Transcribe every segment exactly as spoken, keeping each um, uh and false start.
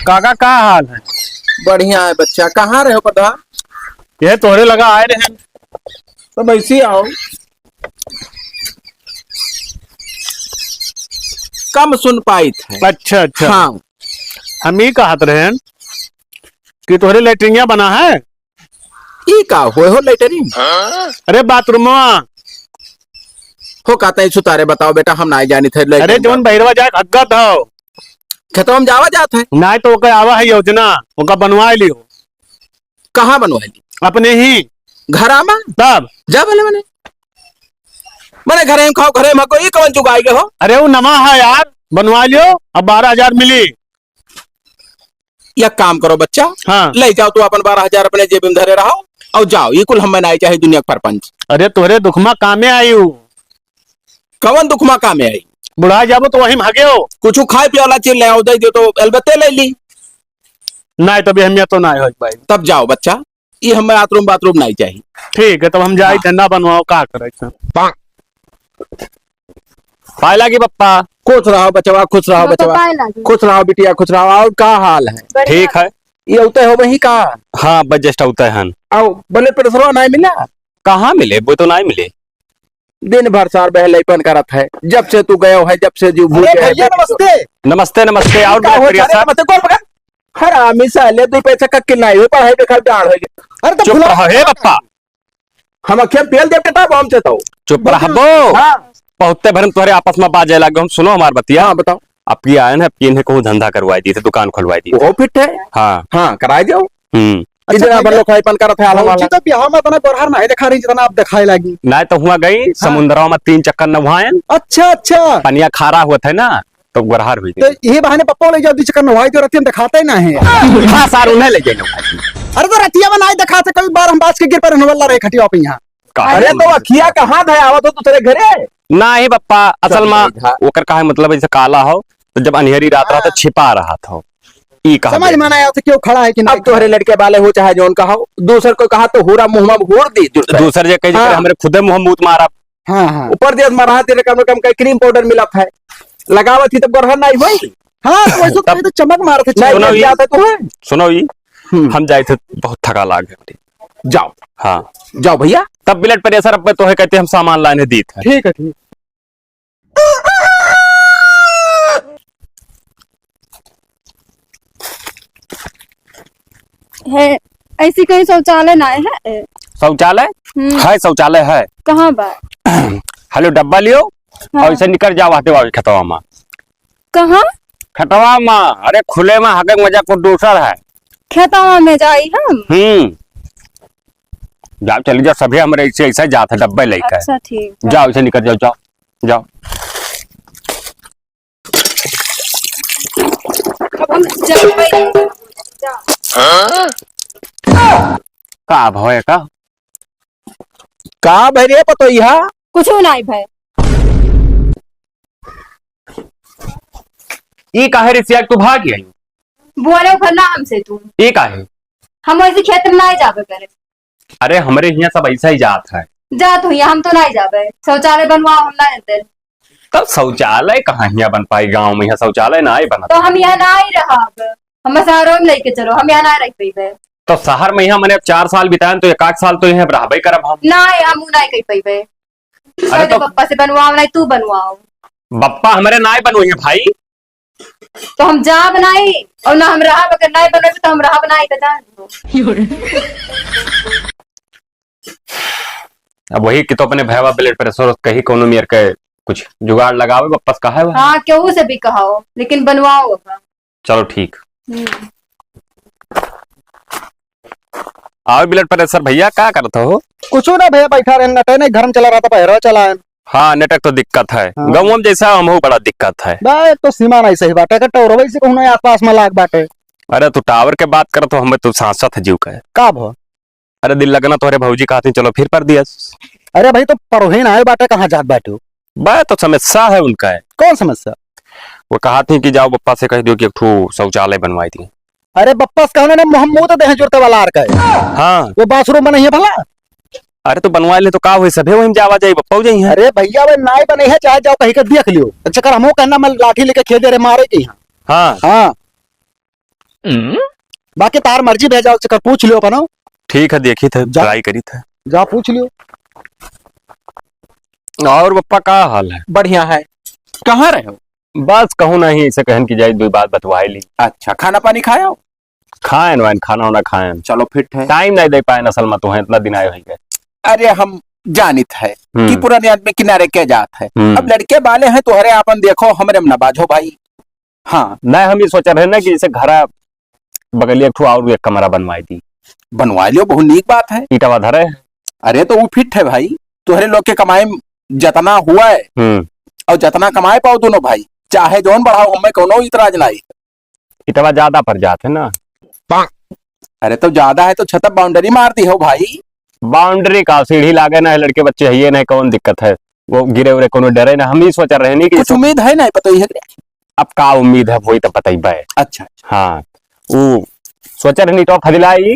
काका, का हाल है? बढ़िया है बच्चा। कहाँ रहे हो पता? यह तोहरे लगा आए रहे। तब ऐसे ही आओ। कम सुन पाइत है। अच्छा, अच्छा। हाँ। हम ई कहत रहेन कि तोहरे लैट्रिनिया बना है? ई का होए हो लैट्रिन? अरे बाथरूमवा। हो कहते हैं सुतारे, बताओ बेटा, हम नाई जानित है अरे लैट्रिन जौन का। बहिरवा जाए हगत हो। खेतवा में जावा जात है। नाई तो ओकर आवा है योजना, ओका बनवाए लियो। कहाँ बनवाए लियो? अपने ही। घरा में? तब? जा बोले मने। मने घरे में खाओ, घरे में कोई कवन चुगाई के हो? अरे वो नवा है यार, बनवाए लियो, अब बारह हजार मिली। एक काम करो बच्चा, हाँ। ले जाओ तू अपन बारह हजार अपने जेब में धरे रहो और जाओ, ये कुल हमें नाई चाही दुनिया के परपंच। अरे तोहरे दुखमा कामे आई हूँ। कवन दुखमा कामे आई? बुढ़ा जाबो तो वहीं भागे हो। कुछ खाए पिए वाला चीज ले आओ, दे दो तो अलबत्ते ले ली। नाई, तब हमिया तो नाई हो भाई। तब जाओ बच्चा, ये हमें बाथरूम, बाथरूम नाई चाही। ठीक है, तब हम जाई हाँ। धंधा बनवाओ, का करे? पाए लागी पप्पा। खुश रहो बचवा, खुश रहो बप्पा बचवा। पाए लागी। खुश रहो बिटिया, खुश रहो। और का हाल है? बढ़िया। ठीक है। ये उतय हो वही का? हाँ, बस just उतय हन। आओ, blood pressure नाई मिला? कहाँ मिले? वो तो नाई मिले। दिन भर सार बहलैपन करत है, जब से तू गयो है, जब से जो भूत अरे है, भैया, नमस्ते। नमस्ते, नमस्ते। और का blood हो, pressure? अरे नमस्ते, कौन पकड़? हरामी साले, दो पैसा का किनाई हो, पढ़ाई लिखाई डाल हो गया। अरे तो चुप भुला रहो, हे बप्पा। हम अखिया पेल देब के तब हम से तो। चुप रह बो। हाँ। बहुते भर हम तोहरे आपस में बाजे लागे, हम सुनो हमार बतिया। हाँ, बताओ। अब की आए ना, अब की इन्हें कहूँ धंधा करवाई दी थे, दुकान खुलवाई दी थे। वो फिट है। हाँ। हाँ, कराई जाओ। हम्म। अच्छा, इधर अपन भैया, लोग खाई पान करत है, आलम भौजी वाला। तो बियाह में इतना गोरहर नहीं दिखा रही जितना आप दिखाए लागी। नहीं तो हुआ गई, हाँ। समुद्रवा में तीन चक्कर नहायन। अच्छा, अच्छा। पनिया खारा हुआ था ना, तो गोरहर हुई तो गई। यही बहाने पप्पा ले जाओ, दो चक्कर नहाई तो रतियन दिखाते ना है। हाँ, सार उन्हें ले जाइए। अरे तो रतिया में नहीं दिखाते, कई बार हम बाज के गिर पर रहने वाला रहे खटिया पे यहाँ। का अरे है? तो अखिया कहाँ था, आवत हो दूसरे घरे? नाही बप्पा, असल चल मा भाई, हाँ। ओकर काहे मतलब ऐसे काला हो, तो जब अनहेरी रात रहा तो हाँ। छिपा रहा था। ई कहा समझ गया। में ना आया था क्यों खड़ा है कि अब नहीं तोहरे खड़ा है। लड़के वाले हो चाहे जौन कहा हो, दूसर को कहा तो हुरा मुँह में घूर दी जुट है। दूसर जे कही हाँ। हमरे खुदे मुँह मूत मारा। हाँ, हाँ। ऊपर देश में रहा तेरे कम से कम कई cream powder मिला था, लगावत ही तो गोरहर नहीं होई। हाँ, तो वैसे तब कहीं तो चमक मारत है, नहीं, चमक नहीं, जाता तो है। सुनो ई, हम्म। हम जाए थे, बहुत थका लाग है। जाओ। हाँ। जाओ भैया। तब blood pressure अब तोहे कहते हम सामान लाने दी थे। ठीक है, ठीक। है, ऐसी कहीं शौचालय ना है? शौचालय? हम्म। है, शौचालय है। कहाँ बा? हेलो, डब्बा लियो हाँ। और इसे निकल जाओ, हटे आओ खेतवा में। कहाँ? खेतवा में। अरे खुले में हगे मजा को दूसर है। खेतवा में जाई हम? हम्म। जाओ, चली जाओ, सभी हमरे ऐसे, ऐसे जात है, डब्बे लेके। अच्छा, ठीक है। जाओ, इसे निकल जाओ, जाओ, जाओ। अब हम जब भाई, जा। का भवे का? का भय रे पतोहिया? कुछ नहीं भय। ई काहे रे सिया, तू भाग गई? बोले भर ना हमसे तू। ई काहे? हम वैसे खेत में नहीं जाबे करे। अरे, हमरे हियाँ सब ऐसा ही जात है। जात हुई, हम तो नहीं जाबे। शौचालय बनवाओ, हम नहीं देते। तब शौचालय कहाँ हियाँ बन पाई? गाँव में यहाँ शौचालय ना ही बनत। तो हम यहाँ ना ही रहब। हम शहरों में लेके चलो, हम यहाँ ना रह पइबे। तो शहर में यहाँ मने अब चार साल बिताएन, तो एक आध साल तो यहाँ रहबे करब हम। ना, हम उ नहीं कह पइबे। अरे अरे तो बप्पा से बनवाओ, नहीं तू बनवाओ। बप्पा हमरे ना बनवाइए भाई। तो हम जाब नहीं, और ना हम रहब, अगर नहीं बनोगे तो हम रहब नहीं, तो जान दो। अब वही कि तो अपने भैया blood pressure कही कोनो मेर के कुछ जुगाड़ लगावे, वापस कहा है वो? हाँ, केहू से भी कहाओ, लेकिन बनवाओ ओका। चलो ठीक। हम्म। और blood pressure भैया का करत हो? कुछ ना भैया, बैठा रहे, नटे नहीं, घर में चला रहा था, बहरा चला है। हाँ, नेटवर्क तो दिक्कत है। हाँ। गाँव में जैसा हमहू बड़ा दिक्कत है। बा, एक तो सीमा नहीं सही बाटे, के टोरवे से कहूँ ना आसपास में लाग बाटे। अरे, तू टावर के बात करत हो, हमें तू सांसत है जीव का। का भो? अरे, दिल लगना तोहरे भौजी कहत ही, चलो फिर पर दिया। अरे भाई, तो परोहिन आए बाटे, कहाँ जात बाटे? बा, तो समस्या है उनका है। कौन समस्या? वो कहत ही कि जाओ बप्पा से कह दियो कि एक ठो शौचालय बनवाई दी। अरे बप्पा से कहने ने मोहम्मद दे हैं जुरते वाला आर का। हाँ। वो बाथरूम बनइहे भला। अरे तो बनवा ले तो का होई, सभे वहीं जावा जाई, बप्पा जाई हैं। अरे भैया, वे नाई बने है, चाहे जाओ कहीं के देख लियो। अच्छा कर हमो कहना, मैं लाठी लेके खेदे रे मारे के यहाँ। हाँ। हाँ। हम्म? बाकी तार मर्जी, भेजाओ, चक्कर पूछ लियो अपनो। ठीक है, देखी थे, जा। Try करी थे। जा पूछ लियो। और बप्पा, का हाल है? बढ़िया है। कहाँ रहे हो? बस कहूँ नहीं, इसे कहन की जाए, दो बात बतवाई ली। अच्छा, खाना पानी खायो? खाएन वाएन, खाना वाना खाएन। चलो, fit है। Time नहीं दे पाएन असल में, तो है इतना दिन आए होइगे। अरे, हम जानित है हम्म। कि पुराने आदमी किनारे के जात है। हम्म। अब लड़के बाले हैं, तोहरे आपन देखो, हमरे में ना बाझो भाई। हाँ। नहीं, हम ये सोच रहे ना कि जैसे घरा बगलिया एक ठो और एक कमरा बनवाई दी। बनवा लियो, बहुत नीक बात है। ईटवा धरे है। अरे, तो वो fit है भाई, तोहरे लोग के कमाई में जतना हुआ है हम्म। और जतना कमाए पाओ दोनों भाई, चाहे जौन बढ़ाओ, हमें कोनो इतराज नहीं। इटवा ज्यादा पड़ जात है ना। अरे, तो ज्यादा है तो छत boundary मार दी हो भाई। Boundary का सीढ़ी लागे ना है, लड़के बच्चे है ये नहीं, कौन दिक्कत है? वो गिरे उरे कोनो डरे ना, हम ही सोच रहे नहीं कि कुछ तो उम्मीद है नहीं, पता ही है। अब का उम्मीद है, वही तो पता ही बे। अच्छा, अच्छा। हाँ, वो सोच रहे नहीं तो फजिलाई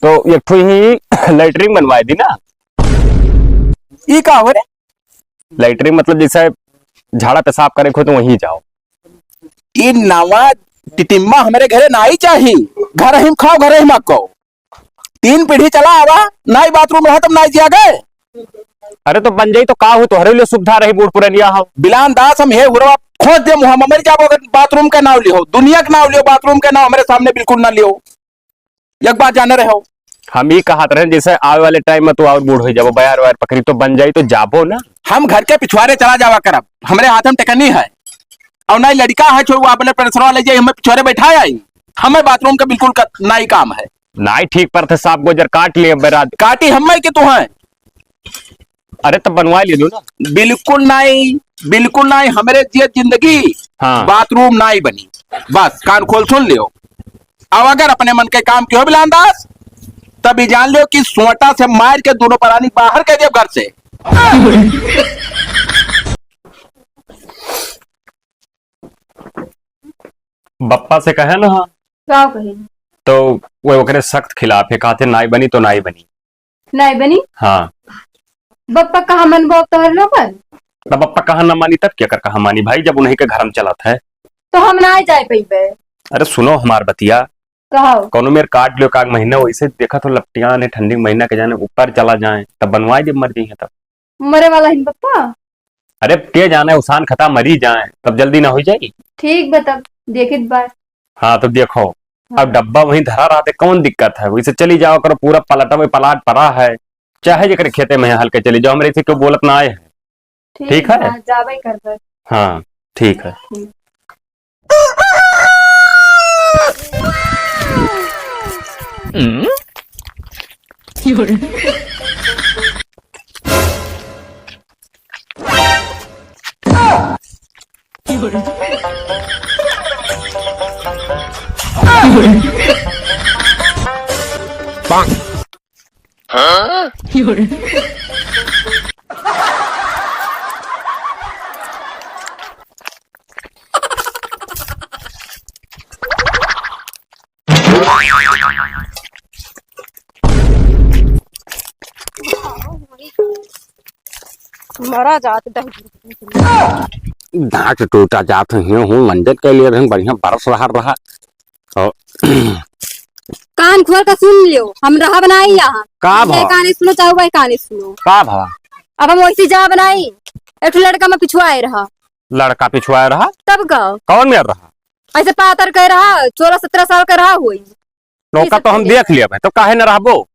तो एक ठो ही latrine बनवाए दी ना। ई का हो रे? Latrine मतलब जैसे झाड़ा पेशाब करे को तो वहीं जाओ। ई नवा टिटिम्मा हमरे घरे नाई चाही। घर हिम खाओ, घर हिम खाओ। तीन पीढ़ी चला आवा, नाई bathroom रहा तब नाई जिया गए। अरे तो बन जाई तो का हो, तोहरे लिए सुविधा रही, बूढ़ पुरनिया हो। बिलान दास हम हे हुरवा खोज दे मुहा मर जाबो अगर bathroom का नाव लियो, दुनिया का नाव लियो, bathroom का नाव हमरे सामने बिल्कुल ना लियो। एक बात जाने रहे हो। हम ई कहत रहे, जैसे आवे वाले time में तू और बूढ़ हो जाबो, बयार वायर पकड़ी तो बन जाई तो जाबो ना। हम घर के पिछुआरे चला जावा करब, हमरे हाथ में टेकनी है। और ना ही लड़का है, छोड़, वो अपने पेंसरवा ले जाई, हमें पिछुआरे बैठा आई। हमें bathroom का बिल्कुल क-, ना ही काम है। ना ही ठीक पर थे, सांप गोजर काट लिए बेरा। काटी हमें कि तू है। अरे, तब बनवा ले लो ना। बिल्कुल नहीं, बिल्कुल नहीं। हमरे जिए जिंदगी हाँ। Bathroom नहीं बनी। बस, कान खोल सुन लियो। अब अगर अपने मन के काम कियो बिलान दास, तब ई जान लियो कि सोटा से मार के दोनों परानी बाहर कर दियो घर से। बप्पा से कहे ना। का कहे? तो वो ओकरे सख्त खिलाफ है, कहते नाई बनी तो नाई बनी। नाई बनी? हाँ। बप्पा कहाँ मनबो अब तोहर लोगन? तब बप्पा कहाँ ना मानी, तब क्या कर कहाँ मानी भाई, जब उन्हीं के घर में चलत है। तो हम ना जाए पइबे। अरे सुनो हमार बतिया। कहो। कौनो मेर काट लियो, काग महीना वैसे देखा तो लपटियान है, ठंडी महीना के जाने ऊपर चला जाए, तब बनवाए जब मर जाइए तब। मरे वाला हिन बप्पा। अरे, के जाने, उसान खता मरी जाए, तब जल्दी ना हो जाई। ठीक बा, तब देखित बा। हाँ, तब देखो, अब हाँ। डब्बा वहीं धरा रहते, कौन दिक्कत है? वैसे चली जाओ करो, पूरा पलटा में पलाट पड़ा है, चाहे जेकरे खेते में है, हल्के चली जाओ, हमरे से क्यों बोलत ना आए हैं। ठीक ठीक है? हाँ, जाबे करबे। हाँ, ठीक है। ठीक। मरा जात दही। दांत टूटा जात है, हूँ मंजन के लिए रहे, बढ़िया बरस रहा रहा। और कान खोल के सुन लियो, हम रहब नाई यहाँ। का ये भा? काने सुनो, चाहे वही काने सुनो। का भा? अब हम वैसे जाब नाई। एक ठो लड़का में पिछुआए रहा। लड़का पिछुआए रहा? तब का? कौन मेर रहा? ऐसे पातर कह रहा, सोलह सत्रह साल का रहा होई। नौका तो हम देख लिया भाई, तो काहे न रहबो?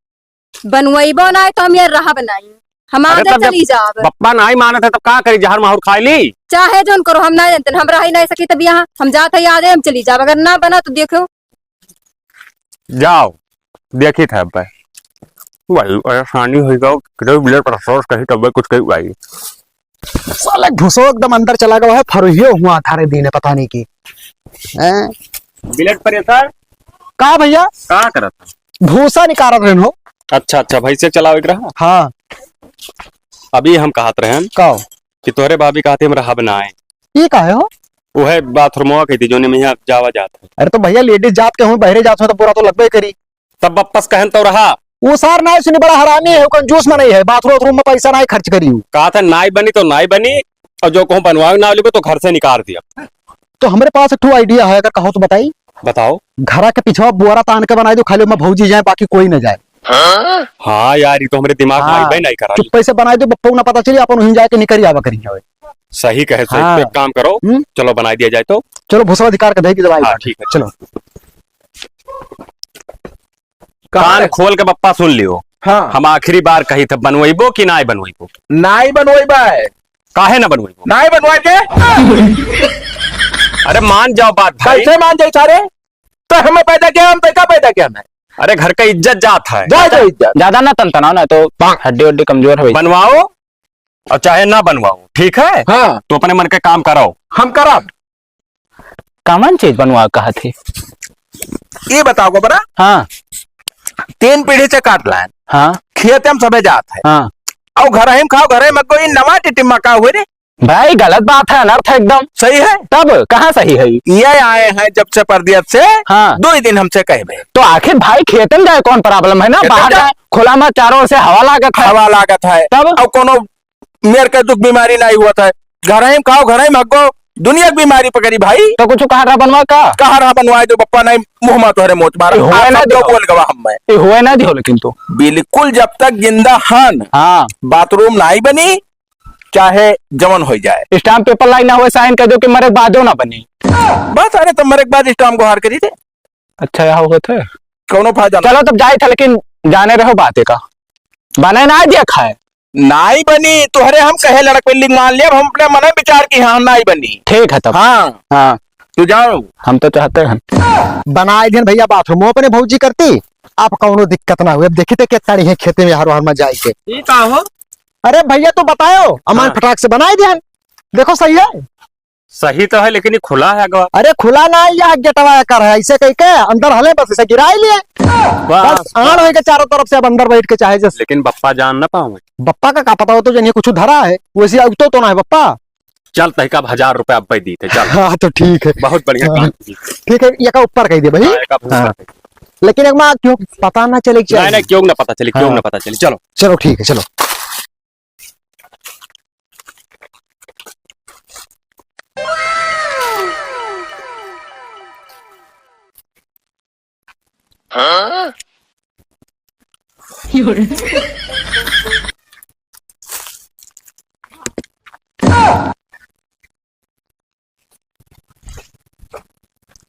बनवइबो नाई तो हम ये रहब नाई, हम अरे आगे तब जब चली जाब। बप्पा नाई मानत है तब का करी, जहर माहुर खाई ली? चाहे जौन करो, हम ना जानते, हम रह ही नहीं सकी तब यहाँ, हम जात है आगे, हम चली जाब, अगर ना बना तो देखो। जाओ, देखी था अब भाई, वही परेशानी हो जाओ, किधर बिलर पर अफसोस कही तब कुछ कही भाई। साला घुसो एकदम अंदर चला गवा है, फरुहियो हुआ थारे दीने पता नहीं की। हैं? Blood pressure? का भैया? का करत है? भूसा निकारत रहन हो। अच्छा, अच्छा, भैंसे चलावे के रहा? हाँ। अभी हम कहत रहन का? कि तोहरे भाभी कहते हम रहब ना आए। ये काहे हो? उहे बाथरूमवा कही थी, जोने में यहाँ जावा जात है। अरे तो भैया, ladies जात के हूँ, बहरे जात हो तो बुरा तो लगबे करी। तब वापस कहन तो रहा। उ सार नाहीं सुनी, बड़ा हरामी है, कंजूस मनई है, बाथरूम वाथरूम में पैसा नाहीं खर्च करी। कहा था नाहीं बनी तो नाहीं बनी, और जो कहूँ बनवावे ना लेबो तो घर से निकाल दिया। तो हमरे पास एक ठो idea है, अगर कहो तो बताई। बताओ। घरा के पिछवा बोरा तान के बनाई दो, खाली ओमा भौजी जाए, बाकी कोई ना जाए। हाँ यार, ये तो हमरे दिमाग में हाँ, आइबे नहीं करा। चुप्पे से बनाई दो, बप्पा को ना पता चली, अपन वहीं जाके निकरी आवा करी जावे। सही कहे, सही। हाँ। तो एक काम करो, हम्म? चलो बनाई दिया जाए तो। चलो भूसा अधिकार का दे के दवाई हाँ, बाटे। ठीक है। चलो। कान खोल के बप्पा सुन लियो। हाँ। हम आखिरी बार कही थे, बनवइबो कि नाय बनवइबो? नाय बनवइबा है। काहे ना बनवइबो? नाय बनवाए के। अरे मान जाओ बात भाई। कैसे मान जाई सारे? तो हमें पैदा किया, हम तैका पैदा किया मैं। अरे घर का इज्जत जात है। जा, जा इज्जत। ज्यादा ना तनतनाओ ना तो हड्डी उड्डी कमजोर हो। बनवाओ और चाहे ना बनवाओ, ठीक है? हाँ। तो अपने मन के काम करो। हम करब। कवन चीज बनवा कहत है? ये बताओ गोबरा। हाँ। तीन पीढ़ी से काट लायन। हाँ। खेते में सबे जात है। हाँ। और घर ही में खाओ, घर ही में कोई नवा टिटिम्मा का हुए रे? भाई गलत बात है, अनर्थ है एकदम। सही है। तब कहाँ सही है? ये आए हैं जब से परदेस से, हाँ। दो ही दिन हमसे कहबे। तो आखिर भाई खेते में जाए कौन problem है ना, खेते बाहर जा- जाए, खुला में चारों ओर से हवा लागत है। हवा लागत है। तब? और कोनो मेर के दुख बीमारी नहीं हुआ था। घर ही में खाओ, घर ही में हगो, दुनिया की बीमारी पकड़ी भाई। तो कुछ कहा रहा बनवा का? कहा रहा बनवाए दो बप्पा, नहीं मुँह मा तोहरे मोच मारा। ये हुए आप ना सब दो दिहो। बोल गवा हम मैं। ये हुए ना दिहो लेकिन तो। बिल्कुल जब तक जिंदा हन, हाँ। Bathroom नहीं बनी, चाहे जवन हो जाए। Stamp paper लाई ना हुए, sign कर दो कि मरे के बादो ना बनी। बस अरे तो मरे के बाद stamp गोहार करी थे। अच्छा, यह होत है। कौनो फायदा ना। चलो तब जाए था, लेकिन जाने रहो बातें का। बने ना दिया खाए। नाई बनी, तोहरे हम कहे लड़क पे लिख मान लिया, हम अपने मन में विचार की हाँ, नाई बनी। ठीक है तब। हाँ। हाँ। तू जाओ। हम तो चाहते हैं। बनाए दिन भैया bathroom अपने भौजी करती, आप कौनो दिक्कत ना हुए। अब देखी थे कितना ही खेते में हर हर में जाए के। ये का हो? अरे भैया तू बताओ, अमान हाँ। फटाक से बनाए दिन। देखो सही है। सही तो है, लेकिन ये खुला है अगवा। अरे खुला ना है, यह गेटवा कर है, ऐसे कह के अंदर हले बस ऐसे गिराई लिए। बस, बस आड़ बस। होइके चारों तरफ से अब अंदर बैठ के चाहे जस। लेकिन बप्पा जान ना पावे। बप्पा का का पता हो तो जनिए कुछ धरा है, वैसे अब तो, तो ना है बप्पा। चल तहिका अब हजार रुपया अब दी थे, चल। हाँ तो ठीक है। बहुत बढ़िया हाँ। काम की। ठीक है, ये का ऊपर कह दे भाई। हाँ, एक आप ऊपर हाँ। कह दे। लेकिन एक माँ क्यों पता ना चले क्या नहीं, है? नहीं, क्यों ना पता चले, क्यों हाँ। ना पता चले, चलो। चलो ठीक है, चलो।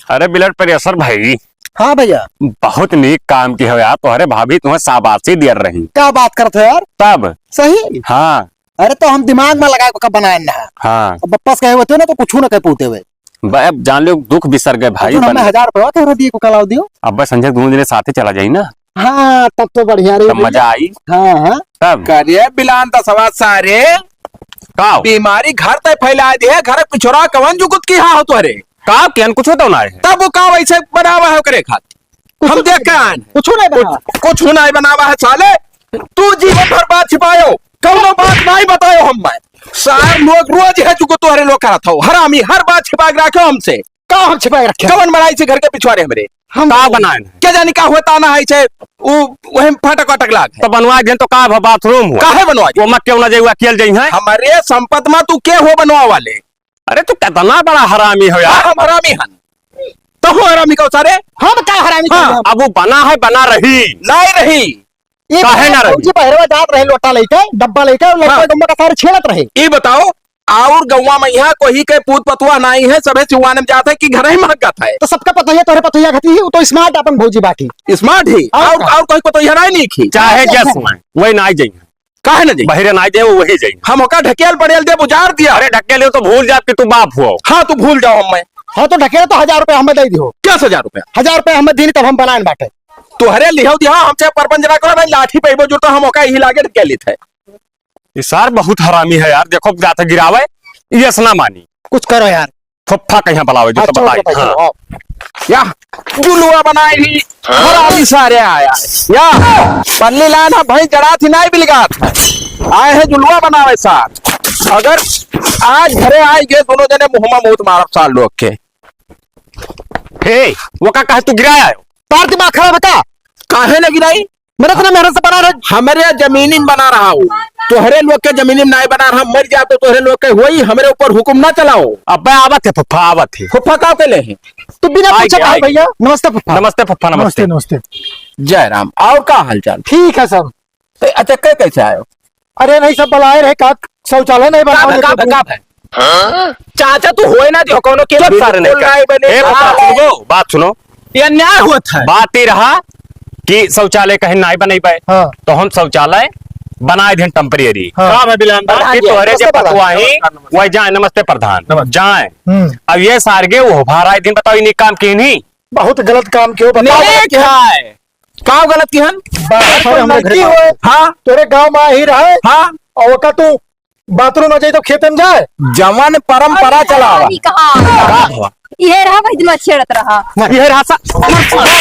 अरे blood pressure भाई। हाँ भैया। बहुत नीक काम की हो यार, तोहरे भाभी तुम्हें शाबाशी दियर रही। क्या बात करत हो यार? तब। सही? हाँ। अरे तो हम दिमाग में लगा के बनाए ना। हाँ। अब बप्पस कहे होते ना तो कुछ ना कह पूते हुए। बे, अब जान लो दुख बिसर गए भाई, जो हमें बन- हजार रुपया तोहरा दिए को कलाव दियो। अब बस संजय दोनों जने साथे चला जाई ना। हाँ, तब तो बढ़िया रही तब भैया। मजा आई। हाँ, हाँ। तब? करे बिलान दसवा सारे। का? बीमारी घर तक फैला दिए, घर के पिछोरा कवन जुगुत की हाँ हो तोहरे? का? केन कुछ होता ना है। तब वो का वैसे बनावा है ओकरे खात? कुछ हम देख के आए हैं। कुछ नहीं बना। कुछ, कुछ नहीं बनावा है साले। तू जीवन भर बात छिपायो, कौनो बात नहीं बतायो हम मैं। सार लोग रोज है जुगुत तोहरे लोग कहत हो, हरामी हर बात छिपा के रखे हमसे। का हम छिपा के रखे? कवन बनाई से घर के पिछवारे हमरे? हम का बनाए हैं? के जानी का होता ना है से, उ वही में फाटक वाटक लाग है। तो बनवा दें तो का भा bathroom हो? काहे बनवा दे? वो मत क्यों ना जाई, अकेल जाई है। हमारे संपत में तू के हो बनवा वाले? अरे तू कितना बड़ा हरामी हो यार। हाँ, हम हरामी हन। तो हो हरामी का सारे? हम का हरामी हाँ, का? अब वो बना है, बना रही। नहीं रही। ये काहे ना रही? फौजी बहरवा जात रहे, लोटा लेके, डब्बा लेके, और लड़का हाँ। डब्बा का सारे छेड़त रहे। ई बताओ, और गौवा में यहाँ कोई के पूत पतुआ नहीं है, सभे सिवान में जात है कि घर ही महकत है। तो सबका पतोहिया, तोहरे पतोहिया खाती ही, वो तो smart अपन भौजी बाकी। Smart ही? और और, का? और कोई पतोहिया नहीं लिखी? चाहे अच्छा, जस अच्छा। में, वही ना जाइए। काहे ना जाइए? बहिरे ना जाइए, वही जाइए। हम ओका ढकेल पड़ेल दे, बुझार दिया। अरे ढकेल हो तो भूल जात कि तू बाप हो। हाँ, तू भूल जाओ हमें। हाँ, तो ढकेल तो हजार रुपया हमें दे दियो। दस हजार रुपया? हजार रुपया हमें दीनी तब हम बनाए बाटे। तोहरे लिहो दिया, हमसे परपंच ना करो, नहीं लाठी पे वो जो तो हम ओका यही लागे ढकेल लेते हैं। ये सार बहुत हरामी है यार, देखो जाते गिरावे, ये असना मानी। कुछ करो यार। फुफ्फा कहीं बुलावे, जो तो अच्छा, बताई। बताइए, हाँ। आओ। या जुलुआ बनाए ही, हरामी सारे आया। या पल्ली लान है, भाई जड़ा थी, नहीं बिलगात है। आए हैं जुलुआ बनावे सार। अगर आज घरे आए गए दोनों जने, मुँह मा मूत मारब सार लोग के। हे, वो का कहे तू गिराया है? तार दिमाग खराब है का? काहे ना गिराई? मेरे इतना मेहनत से बना रहे। हमरे जमीनी में बना रहा हूँ, तोहरे लोग के जमीनी में नाहीं बना रहा, मर जाए तो तोहरे लोग के होई, हमरे ऊपर हुकुम ना चलाओ। अबे आवत है फुफ्फा, आवत है। फुफ्फा का के ले हैं? तू बिना आइए, पूछे कहा आइए। भैया। नमस्ते फुफ्फा। नमस्ते फुफ्फा, नमस्ते। नमस्ते, नमस्ते। जय राम। और का हाल चाल? ठीक है सब। तो अच्छा, के कैसे आयो? अरे नहीं, सब बलाए रहे का, शौचालय नहीं बना का, का, का है? हाँ? चाचा, तू होए ना दियो, कोनो के चुप सारे नहीं बिल्कुल कर। नहीं बने। ए, बात सुनो, बात सुनो। ये अन्याय होत है। बात ही रहा कि शौचालय कहीं नाई बनई पाए, हाँ। तो हम शौचालय बनाए दिन temporary। हाँ। का भाई बिलान दा? प्रधान कि जी, तोहरे नमस्ते जे प्रधान। पतवाही, नमस्कार, नमस्कार। वही जाए, नमस्ते प्रधान, नमस्ते। जाए। हम्म। अब ये सार के वो भारा दिन बताओ, इन्हीं काम की नहीं। बहुत गलत काम कियो, बताओ। नेक है। का गलत किहन? बाहर से हमरे घर की का। हुए? हाँ। तोरे गांव में ही रहे। हाँ। और ओका तू बाथरूम में जाई तो खेते में जाए। जवन परंपरा चलावा। अभी कहाँ? का हुआ? इहे रहा, वही दिन छेड़त रहा। इहे रहा सा-, मार, मार, मार,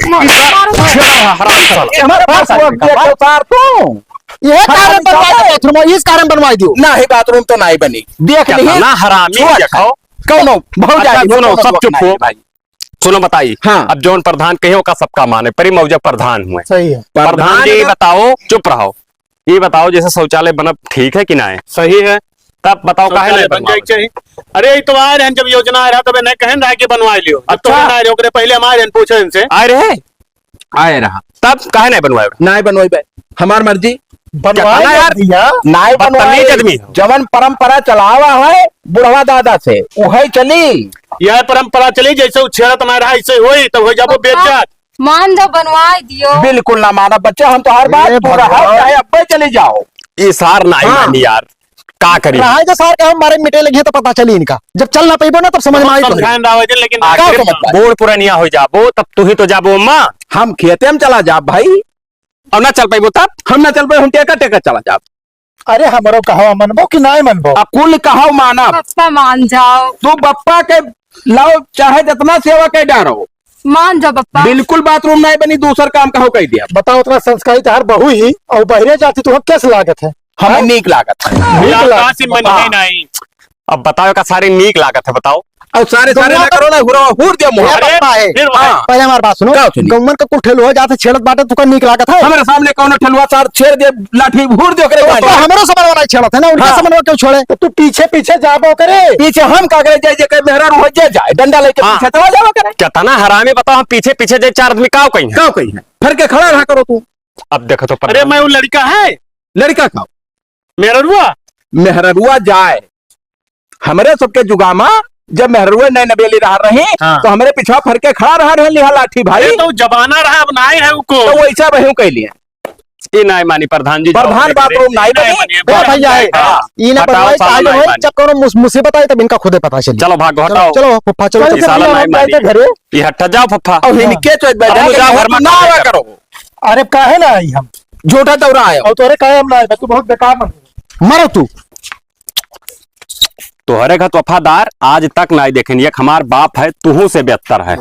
मार, मार, मार, हराम साला। मार, मार, मार, मार, मार, मार, तू। इहे कारण हरामी बनवाई साला। दो बाथरूम, इस कारण बनवाई दियो। ना, ही बाथरूम तो नहीं बनी। देख क्या ली। ना हरामी छुआ देखो। कौनो, बहुत अच्छा, जाए, सुनो, कौनो सब चुप नहीं हो। भाई। सुनो बताई, हाँ। अब जौन प्रधान कहे ओका सबका माने, परी मौजा प्रधान हुए। सही है। प्रधान प्रधान जी का बताओ, चुप रहो, ये बताओ जैसे शौचालय बनब ठीक है कि ना है? सही है। तब बताओ काहे शौचालय नहीं बन जाए बनवावे? चाहिए। अरे इतवार है, जब योजना आ रहा तब नहीं कहन रहा कि बनवा लियो। जब अच्छा। तो ना रहे, ओकरे पहले हमारे पूछो इनसे। आए रहे? आए रहा। तब काहे नहीं बनवाए? नहीं बनवाए बे, हमार मर्जी। बनवाए कितना यार? भैया। नहीं बदतमीज बनवाए। आदमी हो। जवन परंपरा चलावा है बुढ़वा दादा से, वही चली। यह परंपरा चली, जैसे उ छेड़त में रहा, ऐसे होई, तब हो जाबो बेइज्जत। मान दो, बनवाए दियो। बिल्कुल ना मानब बच्चा, हम तो हर बात ए पूरा है, भगवान। चाहे अब्बे चली जाओ। ये सार नहीं हाँ। मानी यार, का करी? रहा है जो सार के हम मारे मिटे लगे तो पता चली इनका, जब चल ना पइबो ना तब समझ में आई तो। समझाएं रावत जी, लेकिन आखिर का समझ पाए? बूढ़ पुरानिया हो जाबो, तब तू ही तो जाबो अम्मा। हम खेते में चला जाब भाई। और ना चल पइबो तब? हम ना चल पाए, हम टेका टेका चला जाब। अरे हमरो कहवा मनबो कि नाय मनबो? आ कुल कहव मानब। बप्पा मान जाओ। तू बप्पा के लाओ, चाहे जितना सेवा कर डारो। मान जाओ बप्पा। बिल्कुल बाथरूम नाय बनी, दूसर काम कहो कह दिया। बताओ, उतना संस्कारी तहार बहू ही और बहरे जाती तो कैसे लागत है? हमें हाँ? नीक लागत है। नीक लागत है। काशी मन है नहीं। अब बताओ का सारे नीक लागत है, बताओ। और सारे, सारे गौवा ना का करो ना, हुरवा, हुर दिया मुँह। अरे, अरे, बप्पा है। फिर भाई। हाँ। पहले हमार बात सुनो। का सुनी? गौमन का कुल ठेल हो जाते छेड़त बाटे, तुका नीक लागत है? हमारे सामने कौनो ठेलुआ सार छेड़ दे, लाठी हुर दे ओकरे तो गाली। हमरो समनवा नहीं छेड़त है ना, उनका हाँ। समनवा क्यों छोड़े? तो तू पीछे पीछे जाबो करे। पीछे हम का करे, जाए, जे के मेहरारू हो, जे जाए, डंडा लेके हाँ। पीछे चला जाबो करे। कितना हरामी बताओ, हम पीछे पीछे जाए, चार आदमी काव कहीं है? काव कहीं है? फर के खड़ा रहा करो तू। अब देखो तो अरे, मैं वो लड़का है। लड़का का? मेहररुआ? मेहररुआ जाए। हमरे सबके जुगामा, जब मेहररुआ नए नबेली रहा रही, हाँ। तो हमरे पिछवा फर के खड़ा रहा रहे लिहा लाठी भाई। अरे, तो जमाना रहा, अब नाय है उको। तो वैसा वही कह लिए। ई नाय मानी प्रधान जी, प्रधान जाओ, बाथरूम नाय नाय बनी। मानी, ए भैया है। हाँ। ई ना हटाओ, बनवाई साला चाहे नाय है, मानी। जब कोनो मुस-, मुसीबत आई तब इनका खुदे पता चली। चलो भागो, चलो, हटाओ। चलो, फूफा, चलो, ई चलो, साला चलो, नाय हम जाए मानी। थे घरे। ई हटा जाओ फूफा। अब इनके चोट बैठा अब के जाओ, घर में ना आवा करो। अरे काहे ना आई हम? झूठा दौरा आयो। और तोरे काहे हम ना आए? तू बहुत बेकार मन। मरो तू। तोहरे घर वफादार आज तक नाय देखेन, एक हमार बाप है, तुहू से बेहतर है।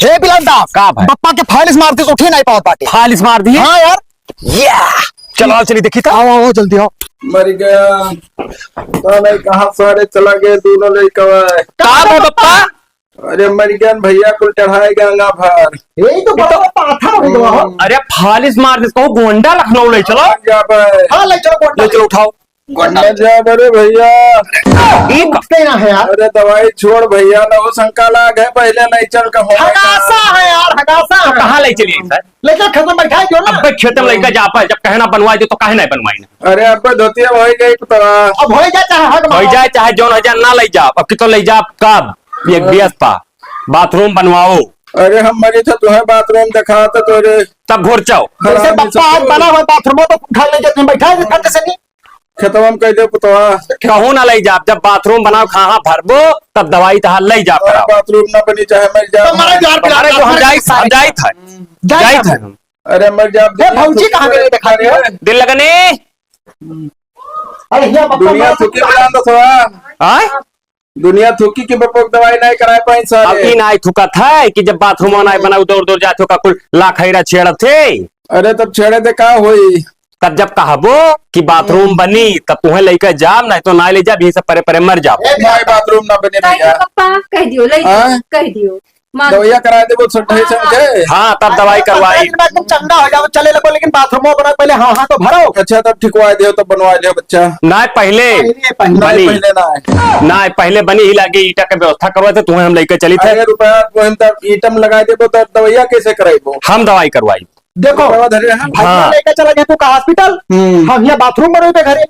हे बिलंदा, का भाई? बप्पा के फालिस मार दी, उठे नाय पावत बाटे। फालिस मार दिए? हाँ यार। या! चलो, आओ, चलिए, देखी तो। आओ, आओ, जल्दी आओ। मर गया। पता नहीं कहाँ सारे चला गए दोनों लड़का। का बे बप्पा? अरे मर गया न भैया, कुल चढ़ाए गंगा भर। यही तो बड़ा पाथा हो गया हो। हम्म। अरे फालिस मार दे, कहूँ गोंडा लखनऊ ले चलो। मर गया बे। हाँ, ले चलो गोंडा। ले चलो, उठाओ। गोंडा। मर जा बे रे भैया। ये कब कहना है यार? अरे दवाई छोड़ भैया, ना वो शंका लाग है, पहले नहीं चल के हो। हगासा है यार, हगासा है। कहाँ ले चलिए सर? लेकर खेत में बैठा क्यों ना? अबे खेत में लेकर जा पाए, जब कहना बनवाए दे तो काहे नहीं बनवाई ना? अरे अबे धोतिया हो गई तो अब हो जाए चाहे हट हो जाए, चाहे जौन हो जाए, ना ले जा। अब कि तो ले जा कब? एक हाँ। बियस पा बाथरूम बनवाओ। अरे हम मरे थे, तुम्हें बाथरूम दिखा तो तोरे। तब घुर जाओ। जैसे हरामी बप्पा आज सब। बना हुआ बाथरूम हो तो उठा ले जाते हैं, बैठा है घर से नहीं। खतम कर दे पुतवा। कहूँ ना ले जा, जब बाथरूम बनाओ कहाँ भरबो, तब दवाई तहार ले जा अरे कराओ। बाथरूम ना बनी चाहे मर जा। तो मरे जो हमारे जो हम जाई, हम जाई था। जाई जाई था। था। अरे मर जा। ए, भौजी कहाँ गई देखा दियो? दिल लगने। अरे हिया बप्पा दुनिया मार थुकी सकता है। बुलान दसवा। आय? दुनिया थुकी के बप्पो के दवाई नहीं कराए पाइन अब सारे। ई नाय थुकत है कि जब बाथरूम नाय बनाऊ, दौड़ दौड़ जात हो का कुल लाखैरा छेड़त थे। अरे तब छेड़े दे का होई? तब जब कहबो कि बाथरूम हम्म। बनी, तब तुहें लेके जाब, नहीं तो ना ले जाब, यही सब परे परे मर जाब। ए भाई बाथरूम ना बने कह दियो भैया। पप्पा, कह दियो, ले हाँ? कह दियो। मान दवाइया कराए देबो, सब ढंग से, हाँ। समझे? हाँ, तब दवाई करवाई। एकदम चंगा हो जाओ, चले लगो, लेकिन बाथरूमो बना पहले, हाँ, हाँ, तो भरो। अच्छा, तब ठिकवाए देहो, तब बनवाए देहो, बच्चा। ना, पहले पहले। बनी। पहले ना है। ना, पहले बनी ही लागे, ईटा के व्यवस्था करवाए थे, तुम्हें हम लेके चली थे। अरे रुपया, वो हम तब ईटा में लगाए देबो, तब दवाइया कैसे कराइबो? हम दवाई करवाई। देखो, रुपया धरे हैं। भैया हाँ। लेके चला गया तू का हॉस्पिटल? हम्म। हम यहाँ बाथरूम में रहते घरे।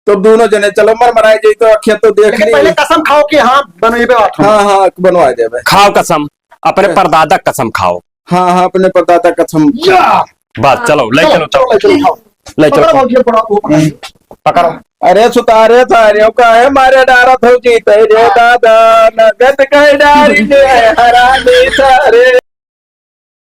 तो दोनों जने चलो, मर मराए जाई तो अखिया तो देख लेकिन ली। पहले कसम खाओ कि हाँ, बनवाइबे बाथरूम। हाँ, हाँ, बनवाए देबे। खाओ कसम, अपने हाँ। परदादा कसम खाओ। हाँ, हाँ, अपने परदादा कसम। या! बस, चलो, ले चलो, चलो, चलो। ले चलो, ले चलो। पकड़ो, भौजी, पकड़ो, वो पकड़ो। पकड़ो। अरे सुतारे सारे, काहे मारे डारत हो जीते रे दादा, नगद कह डारी ने हरामी सारे।